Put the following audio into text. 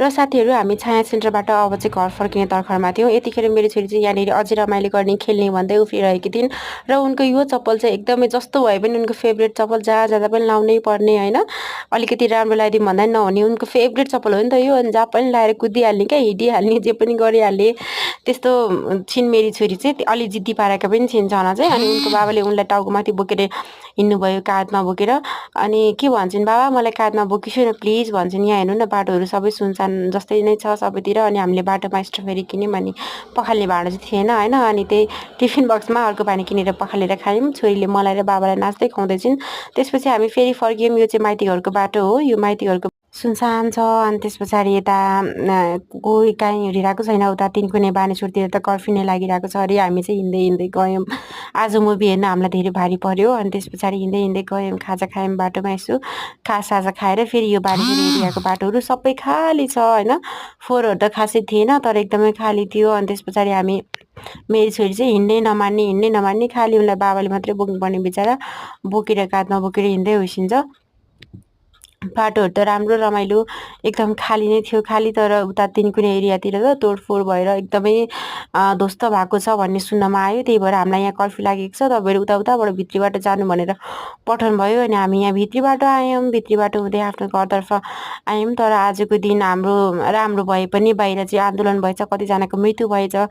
र साथीहरू हामी छाया सेन्टरबाट अब चाहिँ घर फर्किने तर्खरमा थियौँ। यतिखेर मेरो छोरी चाहिँ यहाँनिर अझै रमाइलो गर्ने खेल्ने भन्दै उफ्रिरहेकी थिइन् र उनको यो चप्पल चाहिँ एकदमै जस्तो भए पनि उनको फेभरेट चप्पल जहाँ जाँदा पनि लाउनै पर्ने होइन, अलिकति राम्रो लगाइदिउँ भन्दा नि नहुने उनको फेभरेट चप्पल हो नि त यो। अनि जहाँ पनि लगाएर कुदिहाल्ने क्या, हिँडिहाल्ने, जे पनि गरिहाल्ने त्यस्तो छिन् मेरी छोरी चाहिँ। अलि जिद्दी पारेका पनि छिन् छन चाहिँ। अनि उनको बाबाले उनलाई टाउकोमाथि बोकेर हिँड्नुभयो, काँधमा बोकेर। अनि के भन्छन्, बाबा मलाई काँधमा बोकिसु न प्लिज भन्छन्। यहाँ हेर्नु न बाटोहरू सबै सुनसान जस्तै नै छ सबैतिर। अनि हामीले बाटोमा स्ट्रबेरी किन्यौँ, अनि पखाल्ने भाँडो चाहिँ थिएन होइन। अनि त्यही टिफिन बक्समा अर्को पानी किनेर पखालेर खायौँ। छोरीले मलाई र बाबालाई नाच्दै खुवाउँदैछिन्। त्यसपछि हामी फेरि फर्कियौँ। यो चाहिँ माइती घरको बाटो हो, यो माइती घरको सुनसान छ। अनि त्यस पछाडि यता कोही काहीँ हिँडिरहेको छैन। उता तिनकुने बानेश्वरतिर त कर्फ्यू नै लागिरहेको छ अरे। हामी चाहिँ हिँड्दै हिँड्दै गयौँ। आज मुभी हेर्न हामीलाई धेरै भारी पर्यो। अनि त्यस पछाडि हिँड्दै हिँड्दै गयौँ, खाजा खायौँ बाटोमा। यसो खाजासाजा खाएर फेरि यो बानेश्वर एरियाको बाटोहरू सबै खाली छ होइन। फोहोरहरू त खासै थिएन तर एकदमै खाली थियो। अनि त्यस पछाडि हामी मेरी छोरी चाहिँ हिँड्नै नमान्ने खालि उनलाई बाबाले मात्रै बोक्नुपर्ने बिचरा, बोकेर काँधमा बोकेर हिँड्दै होइसिन्छ। बाटोहरू त राम्रो रमाइलो एकदम खाली नै थियो, खाली। तर उता तिनकुने एरियातिर त तोडफोड भएर एकदमै ध्वस्त भएको छ भन्ने सुन्नमा आयो। त्यही भएर हामीलाई यहाँ कर्फ्यू लागेको छ, तपाईँहरू उताबाट भित्री बाटो जानु भनेर पठाउनु भयो। अनि हामी यहाँ भित्री बाटो आयौँ, भित्री बाटो हुँदै आफ्नो घरतर्फ आयौँ। तर आजको दिन हाम्रो राम्रो भए पनि बाहिर चाहिँ आन्दोलन भएछ, कतिजनाको मृत्यु भएछ।